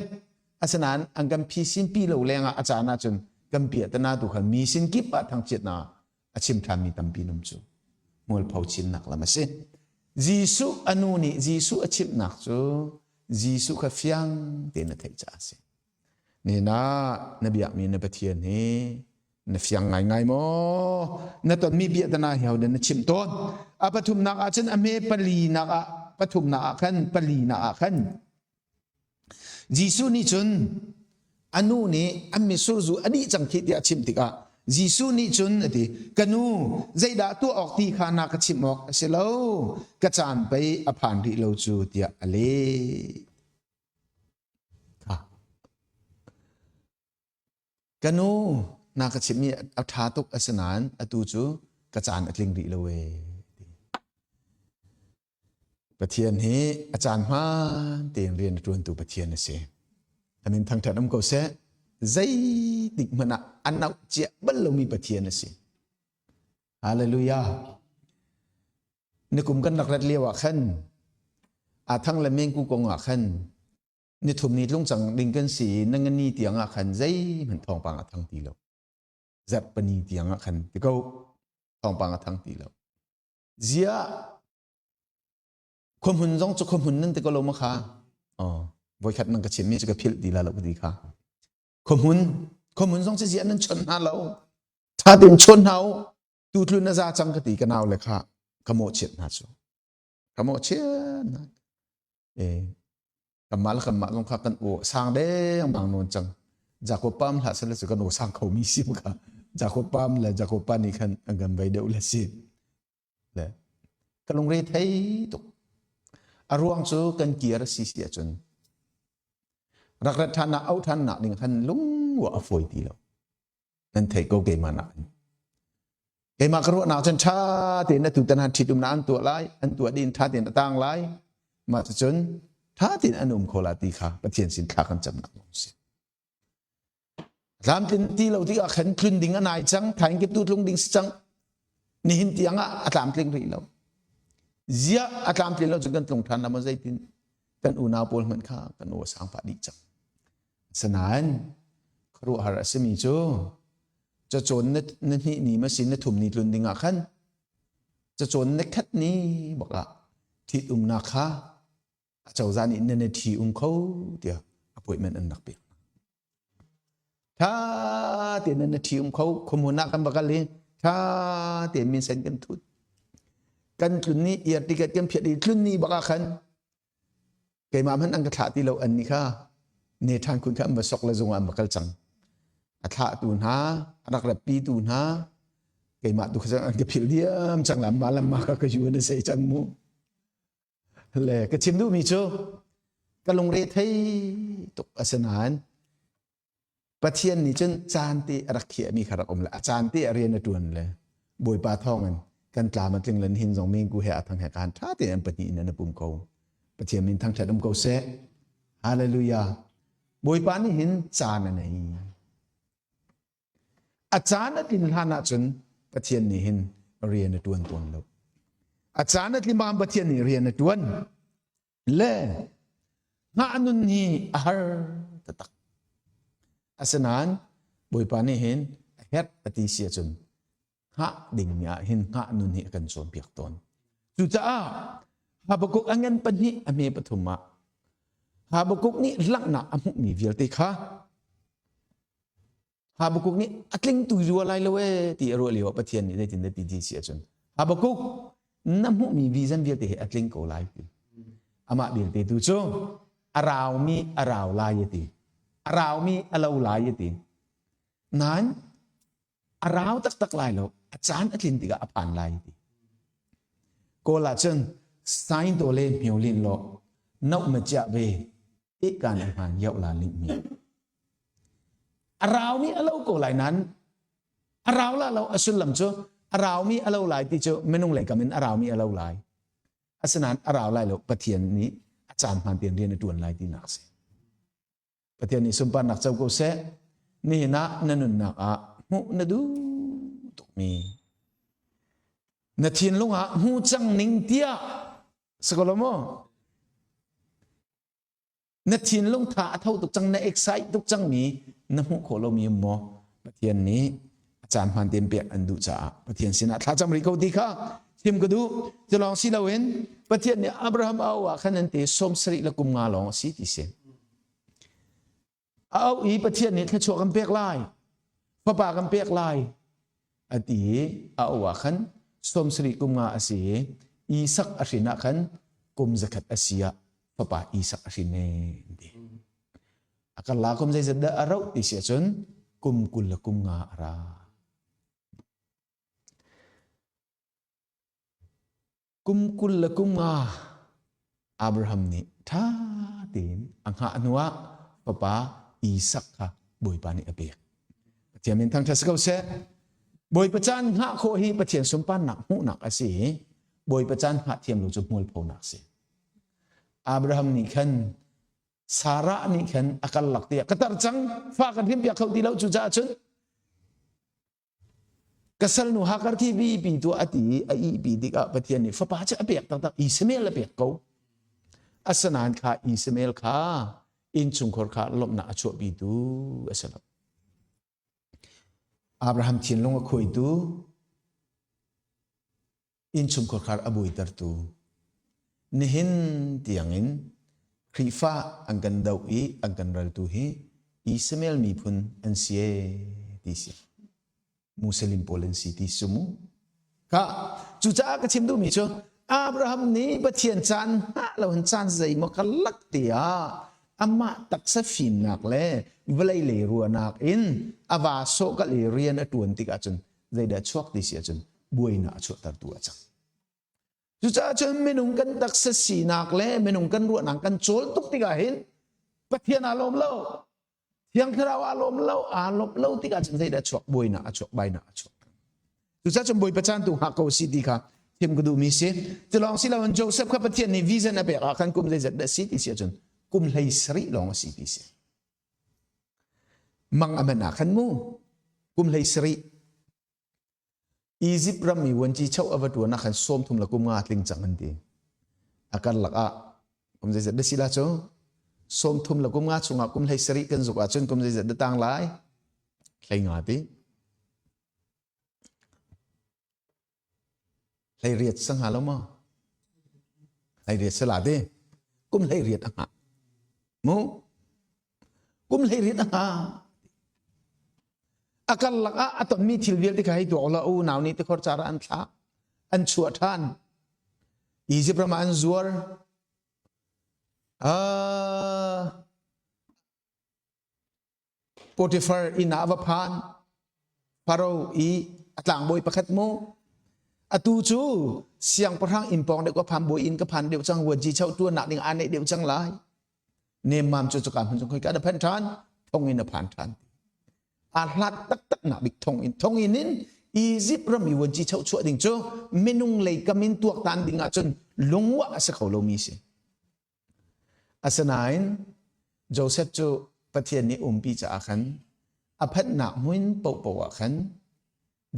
asinain an kan phisin pi lo leng ah a caan ahcun kan piahtana tu kha mi sin kip ah thangchiatnak a chim ṭhanmi tampi num cu mualpho chinnak lam a si. Jesuh a nu nih Jesuh a chimhnak cu Jesuh kha fiang tein a theih caah a si. Nihin ah na biakmi na Pathian hi na fiang ngaingai maw? Na tonmi biahtana hi hodah na chimh tawn? A pathumnak ah cun a hme palinak ah pathumnak ah khan palinak ah khan Jesuh nih cun a nu nih an mitsur zu a dih cang khi tiah a chimh tikah Jesuh nih cun a ti, ka nu, zeidah tuah awk ti kha na ka chimh awk a si lo, ka caan pei a phan rih lo cu tiah a leh. Ka nu, na ka chimhmi a ṭha tuk asinain atu cu ka caan a tling rih lo ee. Pathian hi a caan hmaan tein rian a ṭuantu Pathian a si. A min thangṭhat um ko seh. Zeitik hmanh ah a nauh cia bal lomi Pathian a si. Hallelujah. Nikum kan rak rat lio ah khan a thang le mengku kong ah khan nithum ni tlung cang ding kan si i nangani tiang ah khan zeihmanh thawngpang a thang ti lo. Zarhpani tiang ah khan ti ko thawngpang a thang ti lo. Ziah khuahmun zong cu khuahmun nan ti ko lo ma kha? Oh, voikhat nan ka chimmi cu ka philh ti la lo ka ti kha. Khuahmun, khuahmun zong cu ziah nan chawnh hna lo. Tha tein chawn hna u. Tu tlun na za cang ka ti ka nau le kha ka mawhchiat hna cu. Ka mawhchiat hna. Eh, kanmah le kanmah zong kha kan aw sang dengmang nawn cang. Jakob pam hlah seh cu kan aw sang kho mi si kha. Jakob pam le Jakob pa nih khan an kan vei deuh le si. Le ka lungre thei tuk. A ruang cu kan kir si si ahcun rak rat ṭhan nak auh ṭhan nak ding khan lungwa a fawi ti lo. Nan thei ko keimah nak in. Keimah ka ruahnak cun ṭha tein atu tan han ṭhitumnak an tuah lai, an tuah ding ṭha tein a tang lai. Mah cucun Tha tein an um kho la ti kha Pathian sin thla kan camnak lawng si. Tlamtlin ti lo tikah khan tlun ding a nai cang, thaing kip tu tlung ding si cang. Nihin tiang ah a tlamtling rih lo. Ziah a tlamtlin lo cun kan tlung ṭhan la maw zeitin kan unau pawl hmanh kha kan aw a sang pah dih cang. Asinain khuaruahhar a simi cu cacawn na hnih ni ma si na thum ni tlun ding ah khan cacawn na khat ni bak ah ṭhitumnak kha acozah nih nan i ṭhi um kho tiah appointment an rak pek. Tha tein nan i ṭhi um kho khuamun ah kan va kal i tha tein minsen kan thut. Kan tlun ni air ticket kan phiat i tlun ni bak ah khan keimah hmanh an ka thlah ti lo an nih kha ne ṭhan khun kha an va sok le zung ah an va kal cang. A thlahtu hna, a rak ratpitu hna, keimah tu kha an ka philh diam cang lam ma lam ma ka ka yu na sei cang mu. Le ka chim duhmi cu ka lungre thei tuk a si nain Pathian nih cun caan te a rak khiahmi kha rak um le a caan te a rian a ṭuan le Bawipa thawngin kan tlam a tling le nihin zong mingku he a thang he kaan ṭha tein an pahnih in an pum ko. Pathian min thangṭhat um ko seh. Hallelujah. Bawipa nih hin caan a nei. A caan a tlin hlan ahcun Pathian nih hin rian a ṭuan tawn lo. A caan a tlin bang Pathian nih rian a ṭuan. Le hngah nun hi a har taktak. Asinain Bawipa nih hin a herh a ti si ahcun hngah ding ah hin hngah nun hi a kan cawnpiak tawn. Cucaah Habakkuk a ngan pahnih a hme pathum ah Habakkuk nih langhnak a hmuhmi vialte kha Habakkuk nih a tling tu rua lai lo ee ti a ruah lio ah Pathian nih zeitin dah ti ti si ahcun Habakkuk na hmuhmi vision vialte hi a tling ko lai ti. Amah vialte tu cu a raumi a rau lai a ti. A raumi a lo lai a ti. Nain a rau taktak lai lo a caan a tlin tikah a phan lai ti kawl ah cun sign to le hmio lin lo noh ma chia ve ti kan a hman yau la ling mi a rau mi a lo ko lai nan a rau la lo a sullam cu a rau mi a lo lai ti cu minung lei kam in a rau mi a lo lai asinain a rau lai lo pathian nih a caan hman tein rian a tuan lai ti nak si Pathian nih sunparnak co ko seh. Nihin ah na nunnak ah hmuh na duh tukmi na thinlung ah hmu cang ning tiah si ko lo maw? Na thinlung tha a tho tuk cang na excite tuk cangmi na hmuh khawh lomi um maw? Pathian nih a caan hmaan tein pek an duh caah Pathian sinah thlacam rih ko ti kha chim ka duh. Cu lawng si loin Pathian nih Abraham a auh ah khan an ti sawm sarih le kum nga lawng a si ti si. A auh i Pathian nih thluachuah kan pek lai, fapa kan pek lai a ti i a auh ah khan sawm sarih kum nga a si i Isak a hrin ah khan kum zakhat a si ah fapa Isak a hrin ne an ti. A karla kum zeizat dah a rauh ti si ahcun kum 20 le kum nga a ra. Kum 20 le kum nga Abraham nih ṭha tein a hngah hnuah fapa Isak kha Bawipa nih a pek. Pathian min thangṭhat si ko seh. Bawipa caan hngah khawh hi Pathian sunparnak hmuhnak a si i Bawipa caan hngah thiam lo cu hmualphonak a si. Abraham nih khan Sarah nih khan a karlak tiah ka tar cang fa kan hrimpiak kho ti lo cucaah cun Ka salnu Hagar khi pi tuah a ti i a ihpi tikah Pathian nih fapa cu a pek taktak Ishmael a pek ko. Asinain kha Ishmael kha innchungkhar kha lawmhnak a chuahpitu a si lo. Abraham thinlung a khuaitu, innchungkhar khar a buaitertu, nihin tiangin Khrihfa an kan doh i an kan raltu hi Ishmael miphun an si ee ti si. Muslim pawl an si ti si mu. Ka cucaah ka chim duhmi cu Abraham nih Pathian caan hngah lo in caan zeimaw ka lak tiah amah taksa fimnak le vawlei lei ruahnak in a va sawh kal i rian a ṭuan tikah cun zeidah chuak ti si ahcun buainak a chuahtertu a cang. Cucaah cun minung kan taksa sinak le minung kan ruahnak kan cawl tuk tikah hin Pathian aa lawm lo. Thiang Thlarau aa lawm lo, aa lawmh lo tikah cun zeidah chuak buainak a chuak, bainak a chuak. Cucaah cun Bawipa caan tu hngak ko si ti kha Thim ka duhmi si. Cu lawng si loin Joseph kha Pathian nih vision a pek ah khan kum zeizat dah si ti si ahcun kum 17 lawng a si ti si. Mang a man ah khan mu kum 17 Egypt ram i vuanci cheu a va ṭuan ah khan 30 le kum nga tling cang an ti. A karlak ah kum zeizat dah si la cu 30 le kum nga chungah kum 17 kan zuk ahcun kum zeizat dah tang lai? 15 ti. 18 sa hnga lo maw? 18 sa la te. Kum 18 a hngah. Mu? Kum 18 a hngah. A karlak ah a tonmi thil vialte kha hei tuak la u nau nih tikhor cara an thlah. An chuah ṭhan. Egypt ram ah an zuar. Potifar inn ah a va phan. Faro i a tlangbawi pakhat mu. Atu cu siangpahrang inn pawng deuh ka phan bawi inn ka phan deuh cang vuanci chau tuan nak ding aa neih deuh cang lai. Nemmam cu cuka hmun cung khoi ka na phan ṭhan thong in a phan ṭhan. Aa hlat taktak nak bik thong in thong in in Egypt ram i vuanci chau chuah ding cu minung lei kam in tuaktan ding ahcun lungwah a si kho lomi si. Asinain Josef cu Pathian nih umpi caah khan a phanhnak hmun paohpaoh ah khan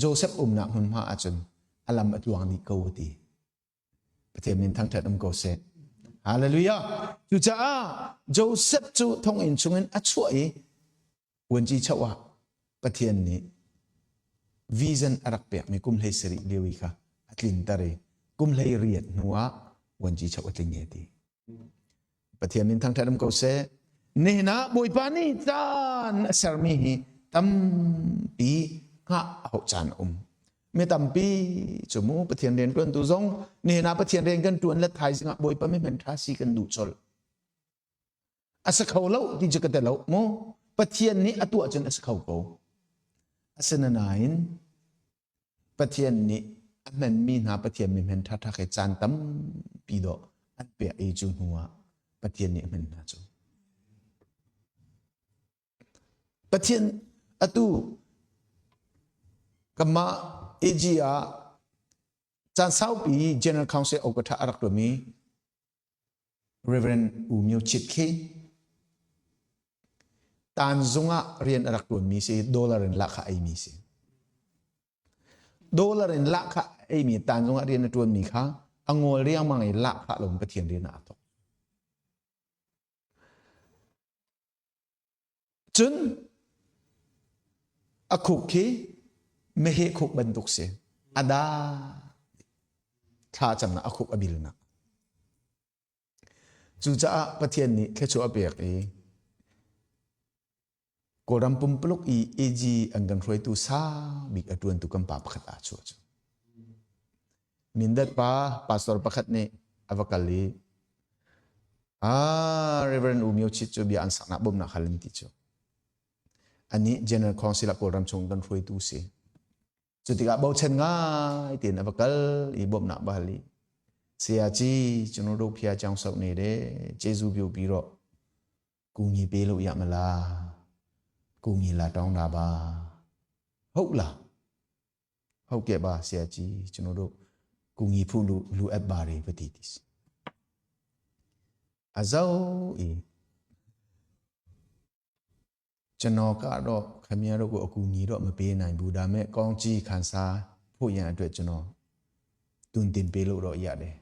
Josef umnak hmunhma ahcun a lam a tluang dih ko a ti. Pathian min thangṭhat um ko seh. Hallelujah. Cucaah Josef cu thonginn chungin a chuah i vuanci choh ah Pathian nih vision a rak pekmi kum 17 lio i kha a tlinter i kum 18 hnu ah vuanci choh a tling e ti. Pathian min thangṭhat um ko seh. Nihin ah Bawipa nih caan a sermi hi tampi hngah a hauh caan a um. Mi tampi cu mu Pathian rian ṭuantu zong nihin ah Pathian rian kan ṭuan le thaizing ah Bawipa mi hman ṭha si kan duh colh. A si kho lo ti cu ka te lo mu. Pathian nih a tuah cun a si kho ko. Asinain Pathian nih a hmanmi hna Pathian mi hman ṭhaṭha khi caan tampi dawh an pek i cu hnu ah Pathian nih a hman hna cu. Pathian atu kanmah AG ah caan saupi General Council Okatha a rak tuahmi Reverend U Myo Chit khi tanzung ah rian a rak ṭuanmi si dollar in lahkhah eimi si. Dollar in lahkhah eimi tanzung ah rian a ṭuanmi kha a ngawl riangmang i lahkhah lo in Pathian rian ah aa thawk. Cun a khuk khi meheh khuk bantuk si. A da thla camnak a khuk a bilnak. Cucaah Pathian nih thluachuah a pek i Kawlram pumpuluk i AG an kan hruaitu sang bik a ṭuantu kan pa pakhat aa chuah cu. Mindat pa pastor pakhat nih a va kal i Ah, Reverend U Myo Chit cu bia an saknak bawmnak hal an ti cu. Anih General Council ah Kawlram chung kan hruaitu si. Cu tikah bochan ngai tein a va kal i bawmhnak va hal i Sayaci cunu ro phia chiang sok ne de Jesu bio pi ro kungi pe lo ya mala kungi la tong na ba hau la hau ke ba sayaci cunu ro kungi phu lu lu at ba re va ti ti si a zo i ကျွန်တော်ကတော့ခင်ဗျားတို့ကိုအကူအညီတော့မပေးနိုင်ဘူးဒါမဲ့ကောင်းကြီးခံစားဖို့ရန်အတွက်ကျွန်တော်တွင်တင်ပေးလို့တော့ရတယ်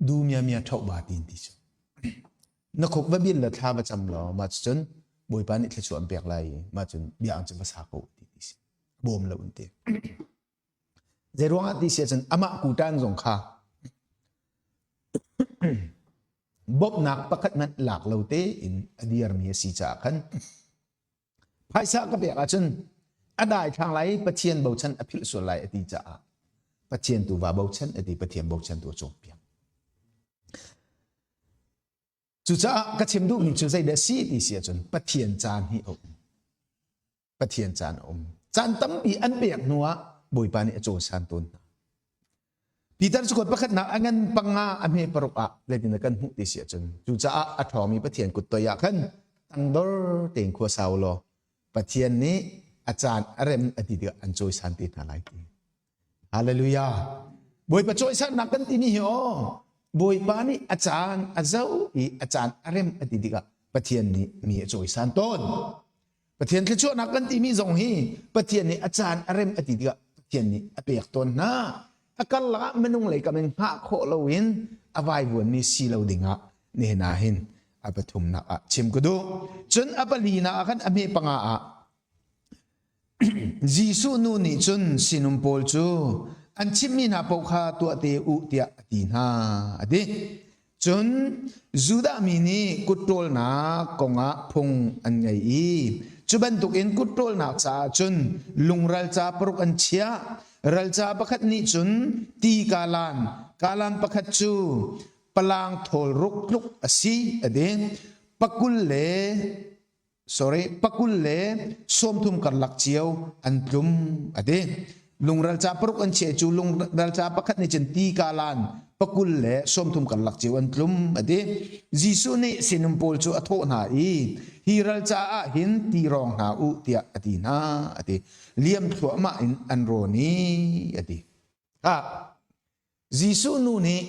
ဒူးမြမြထောက်ပါတင်တီဆိုနခုကဘဘီလသဘာချမ်လောမချွန်ဘွေပန်စ်ချွန်ပက်လိုက်မချွန်ဗျာချမ်စာကိုတီတီဘုံလောန်တီဇေရုံအတိစေချန်အမကူတန်ဇုံခါ Bawmhnak pakhat hmanh lak lo tein a dirmi a si caah khan phaisa ka pek ahcun a daithlang lai i Pathian bochan a philh sual lai a ti caah Pathian tu va bochan a ti Pathian bochan tu a cawnpiak. Cucaah ka chim duhmi cu zeidah si ti si ahcun Pathian caan hi a um. Pathian caan a um. Caan tampi an pek hnuah Bawipa nih a cawisan tawn hna. Peter cu kuat pakhatnak a ngan panga a hme paruk ah zeitin kan hmuh ti si ahcun cucaah a ṭhawngmi Pathian kut toi ah khan tangdor tein khua sau law Pathian nih a caan a rem a ti tikah an cawisan te hna lai ti. Hallelujah. Bawipa cawisannak kan timi hi aw Bawipa nih a caan a zoh i a caan a rem a ti tikah Pathian nih mi a cawisan tawn. Pathian thluachuahnak kan timi zong hi Pathian nih a caan a rem a ti tikah Pathian nih a pek tawn hna. A karlak ah minung lei kam in hngah khawh loin a vaivuanmi si lo dingah nihin ah hin a pathumnak ah chim ka duh. Cun a palinak ah khan a hme panga ah Jesuh nu nih cun sinum pawl cu an chimhmi hna paoh kha tuah te u tiah a ti hna a ti. Cun Judah mi nih kut ṭawlnak kongah phung an ngei i cu bantukin kut ṭawlnak caah cun lungralca paruk an chiah. Ralca pakhat nih cun ti kalan, kalan pakhat cu palang thawl ruk tluk a si a ti. Pakul le sorry pakul le 30 karlak cio an tlum a ti. Lungralca paruk an chiah cu lungralca pakhat nih cun ti kalan pakul le 30 karlak cio an tlum a ti. Jesuh nih sinum pawl cu a thawh hna i hi ralca ah hin ti rawng hna u tiah a ti hna a ti. Liam thluahmah in an rawn i a ti. Ah Jesuh nu nih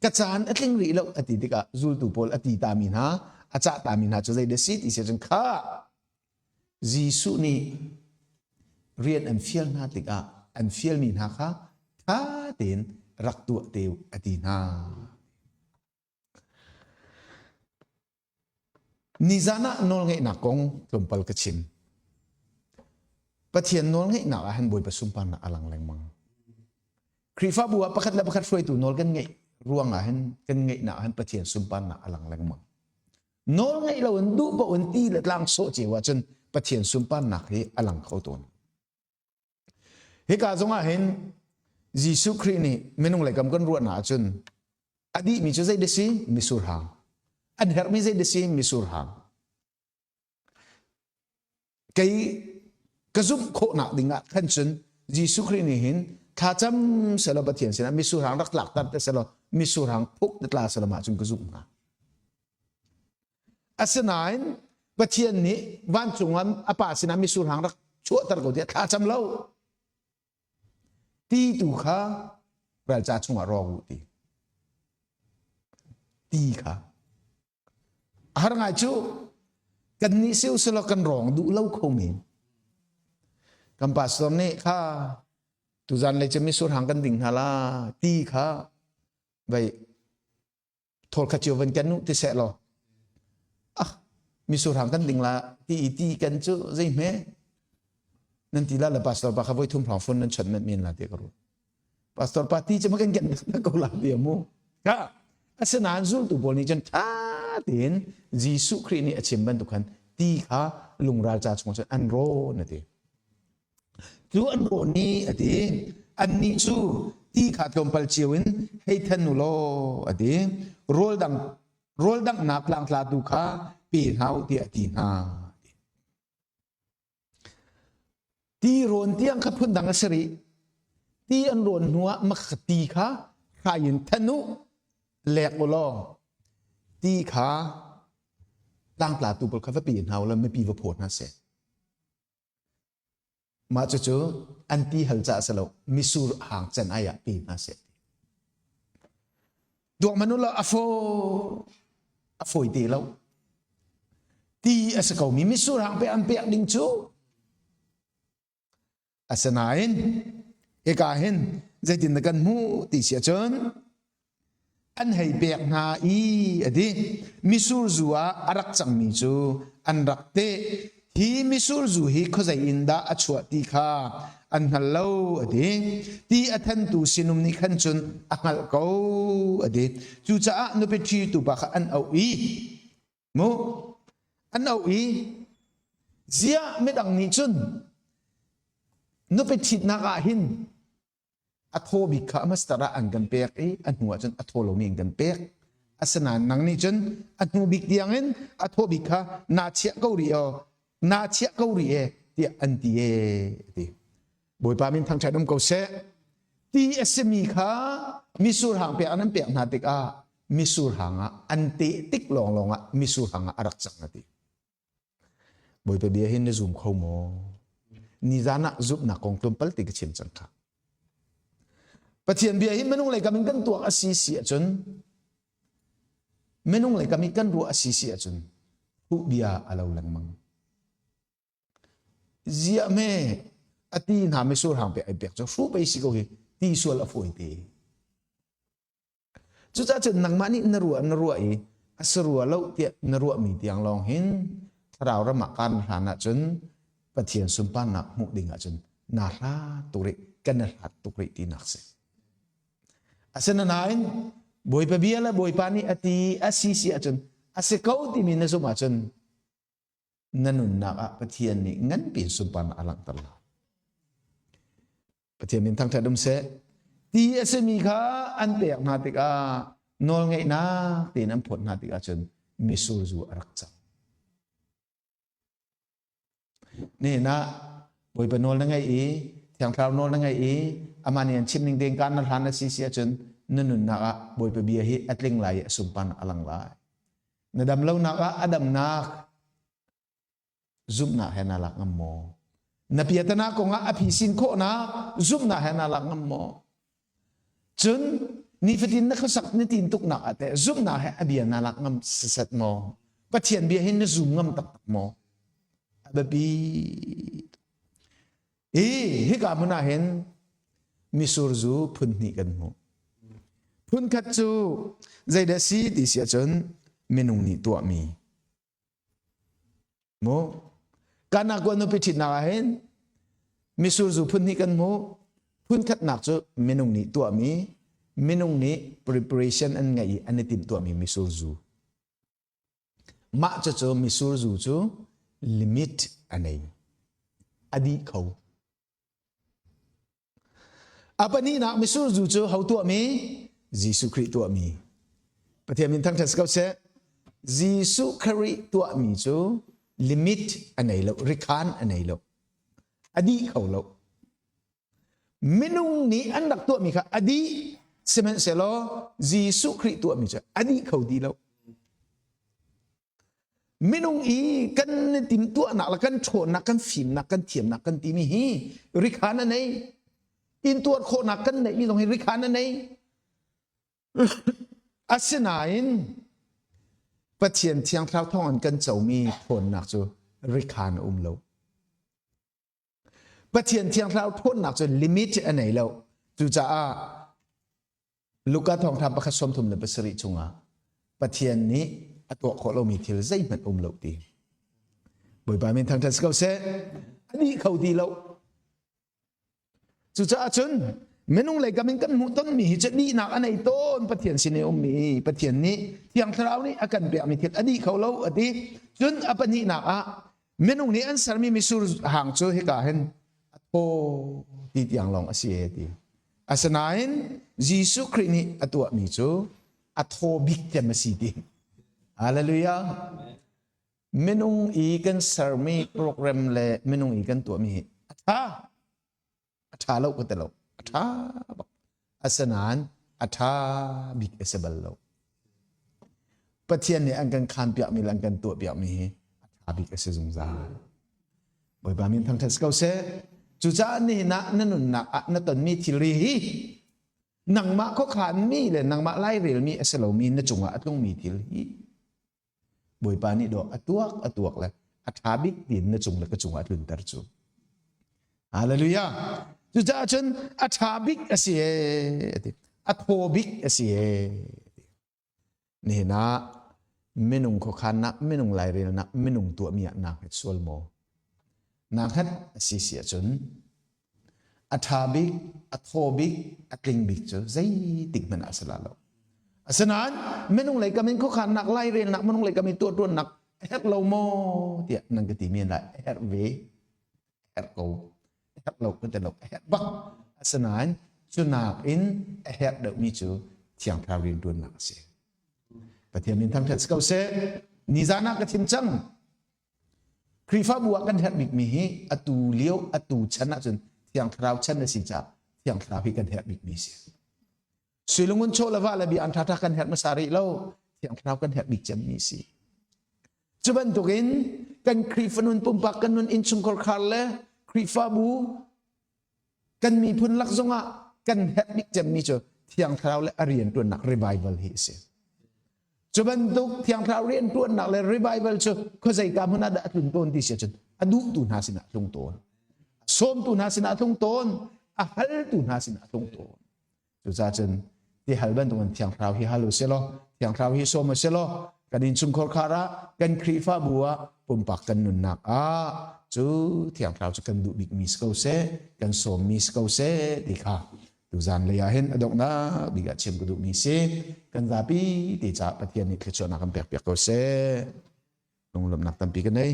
ka caan a tling rih lo a ti tikah zultu pawl a ti tami hna a cah tami hna cu zei dah si ti si cun kha Jesuh nih rian an fial hna tikah an fialmi hna kha ṭha tein rak tuah te a ti hna. Nizan ah nawlngeihnak kong tlawmpal ka chim. Pathian nawlngeihnak ah hin Bawipa sunparnak a lang lengmang. Khrihfabu ah pakhat le pakhat hruaitu nawl kan ngeih ruang ah hin kan ngeihnak ah hin Pathian sunparnak a lang lengmang. Nawl ngeih lo in duh paoh in ti le tlang sawh cio ahcun Pathian sunparnak hi a lang kho tawn. Hika zong ah hin Jesuh Khrih nih minung lei kam kan ruahnak ahcun a dihmi cu zei si misur hang an herhmi zei si misur hang kei ka zumh khawhnak ding ah khan cun Jesuh Khrih nih hin thlacam selaw Pathian sinah misur hang rak tlak tar te selaw misur hang phuk te tla selaw mah cun ka zumh hnga asinain Pathian nih vancung ah a pa sinah misur hang rak chuahter ko tiah thlacam lo Ti tu kha ralca chungah rawk u ti. Ti kha. A har ngai cu kan nih si usulaw kan rawng duh lo kho men. Kan pastor nih kha tuzan lei cu misur hang kan ding hna la ti kha vai thawl kha cio van kan nu ti seh law ah misur hang kan ding la ti i ti kan cu zei hme nan ti la le pastor pa kha voi thum hrawng phone nan chawnh men men la ti ka ru pastor pa ti cu ma kan kan ko la ti mu ka asinain zultu pawl nih cun tha tein Jesuh Khrih nih a chim bantuk khan ti kha lungral ca chung cun an rawn a ti Cu an rawh ni a ti. Annih cu ti kha tlawmpal cio in hei then u law a ti. Rawl dang rawl danghnak tlangtlatu kha pe hna u tiah a ti hna. Ti rawn tiang kha phundang a si rih. Ti an rawn hnuah makha ti kha hrai in then u, lek u law ti kha tlangtlatu pawl kha va pe hna u law mipi va phaw hna seh. Mah cucu an ti hal caah si lo, misur hang can ai ah ti hna seh. Tuak man ulaw a faw a fawi te lo. Ti a si ko mi misur hang pe an pek ding cu asinain hika hin zeitin na kan hmuh ti si ahcun an hei pek hna i a ti. Misur zu ah a rak cangmi cu an rak teh. Hi misur zu hi khuazei in dah a chuah ti kha an hngal lo a ti. Ti a thantu sinum nih khan cun a hngalh ko a ti. Cucaah nupi ṭhitu pa kha an auh i mu an auh i ziah midang nih cun nupi ṭhitnak ah hin a thaw bik kha a master ah an kan pek i a hnu ah cun a thaw lomi an kan pek asinain nang nih cun a hnu bik tiang in a thaw bik kha naa chiah ko rih aw naa chiah ko rih e tiah an ti e ti Bawipa min thangṭhat um ko seh ti a simi kha misur hang pek an pek hna tikah misur hang ah an teh tik lawnglawng ah misur hang ah a rak cang a ti Bawipa bia hin na zum kho maw? Nizan ah zumhnak kong tlawmpal te ka chim cang kha. Pathian bia hi minung lei kam in kan tuak a si si ahcun minung lei kam i kan ruah a si si ahcun huh bia a lo lengmang. Ziah me a ti hna misur hang pe ai pek cu hru pei si ko hi ti sual a fawi te. Cucaah cun nangmah nih na ruah na ruah i a si rua lo tiah na ruahmi tiang lawng hin thlarau ram ah kaan hlan ahcun Pathian sunparnak hmuh ding ahcun naa hlat tuk rih kan i hlat tuk rih tinak si. Asinain Bawipa bia le Bawipa nih a ti a si si ahcun a si ko timi na zumh ahcun na nunnak ah Pathian nih nganpi in sunparnak a langhter lai. Pathian min thangṭhat um seh. Ti a simi kha an pek hna tikah nawlngeihnak tein an phawt hna tikah cun mitsur zu a rak cang. Nihin ah Bawipa nawl na ngaih i Thiang Thlarau nawl na ngaih i amah nih an chim ning tein kaan na hlan a si si ahcun na nunnak ah Bawipa bia hi a tling lai i a sunparnak a lang lai. Na dam lonak ah a damnak zumhnak he naa lak ngam maw? Na piatana kongah a phisin khawhnak zumhnak he naa lak ngam maw? Cun nifatin na khuasak na tin tuknak ah teh zumhnak he a bia naa lak ngam sisat maw? Pathian bia hin na zum ngam taktak maw? A biapi. I hika hmun ah hin misur zu phun hnih kan hmuh. Phun khat cu zeidah si ti si ahcun minung nih tuahmi Mu kana kuan nupi ṭhitnak ah hin misur zu phun hnih kan hmuh. Phun khatnak cu minung nih tuahmi, minung nih preparation an ngeih i an i timhtuahmi misur zu. Mah cucu misur zu cu limit a nei. A dih kho. A pahnihnak misur zu cu ho tuahmi? Jesuh Khrih tuahmi. Pathian min thangṭhat si ko seh. Jesuh Khrih tuahmi cu limit a nei lo, rikhan a nei lo. A dih kho lo. Minung nih an rak tuahmi kha a dih sihmanhsehlaw Jesuh Khrih tuahmi cu a dih kho ti lo. Minung i kan timtuahnak le kan ṭhawnnak, kan fimnak, kan thiamnak kan timi hi rikhan a nei. Intuar khawhnak kan neihmi zong hi rikhan a nei. Asinain Pathian Thiang Thlarau thawngin kan comi ṭhawnnak cu rikhan a um lo. Pathian Thiang Thlarau ṭhawnnak cu limit a nei lo. Cucaah Luka thawngṭha pakhat 37 chungah Pathian nih a tuah khawh lomi thil zeihmanh um lo ti. Bawipa min thangṭhat si ko seh. A dih kho ti lo. Cucaah cun minung lei kam in kan hmuh tonmi hi cu dihnak a nei tawn Pathian sin i ummi Pathian nih Thiang Thlarau nih a kan pekmi thil a dih kho lo a ti. Cun a pahnihnak ah minung nih an sermi mitsur hang cu hika hin a thaw ti tiang lawng a si e ti. Asinain Jesuh Khrih nih a tuahmi cu a thaw bik cem a si ti. Hallelujah. Minung i kan sermi program le minung i kan tuahmi hi a ṭha. A ṭha lo ka ti lo. A ṭha bak. Asinain a ṭha bik a si bal lo. Pathian nih an kan khaan piakmi le an kan tuah piakmi hi a ṭha bik a si zungzal. Bawipa min thangṭhat si ko seh. Cucaah nihin ah na nunnak ah na tonmi thilri hi nangmah khuakhanmi le nangmah lairelmi a si lomi na cungah a tlungmi thil hi Bawipa nih dawh a tuak a tuak le a ṭha bik tiin na cung le ka cungah a tlunter cu. Hallelujah. Cucaah cun a ṭha bik a si ee a ti. A thaw bik a si ee. Nihin ah minung khuakhannak, minung lairelnak, minung tuahmi ah naa hngat sual maw? Naa hngat a si si ahcun a ṭha bik, a thaw bik, a tling bik cu zeitik hmanh ah a si la lo. Asinain minung lei kam in khuakhannak, lairelnak, minung lei kam in tuahṭuannak a herh lo maw tiah nan ka ti men lai. A herh ve. A herh ko. A herh lo ka ti lo. A herh bak. Asinain cu nakin a herh deuhmi cu Thiang Thlarau rianṭuannak a si. Pathian min thangṭhat si ko seh. Nizan ah ka chim cang. Khrihfabu ah kan herh bikmi hi atu lio atu chan ahcun Thiang Thlarau chan a si caah Thiang Thlarau hi kan herh bikmi a si. Suilungun chaw le va le bia an ṭhaṭha kan herh hmasa rih lo. Thiang Thlarau kan herh bik cemmi a si. Cu bantukin kan Khrihfa nun pumpak kan nun innchungkhar khar le Khrihfabu kan miphun lak zongah kan herh bik cemmi cu Thiang Thlarau le a rianṭuannak revival hi a si. Cu bantuk Thiang Thlarau rianṭuannak le revival cu khuazeika hmun ah dah a tlun tawn ti si ahcun a duhtu hna sinah a tlung tawn. A sawmtu hna sinah a tlung tawn. A haltu hna sinah a tlung tawn. Cucaah cun ti hal bantukin Thiang Thlarau hi hal u sih law Thiang Thlarau hi sawm u sih law kan innchungkhar khar ah kan Khrihfabu ah pumpak kan nunnak ah cu Thiang Thlarau cu kan duh bikmi si ko seh, kan sawmmi si ko seh ti kha tuzan lei ah hin a donghnak bik ah chim ka duhmi si. Kan zapi ti caah Pathian nih thluachuahnak kan pek piak ko seh. Lunglawmhnak tampi ka nei.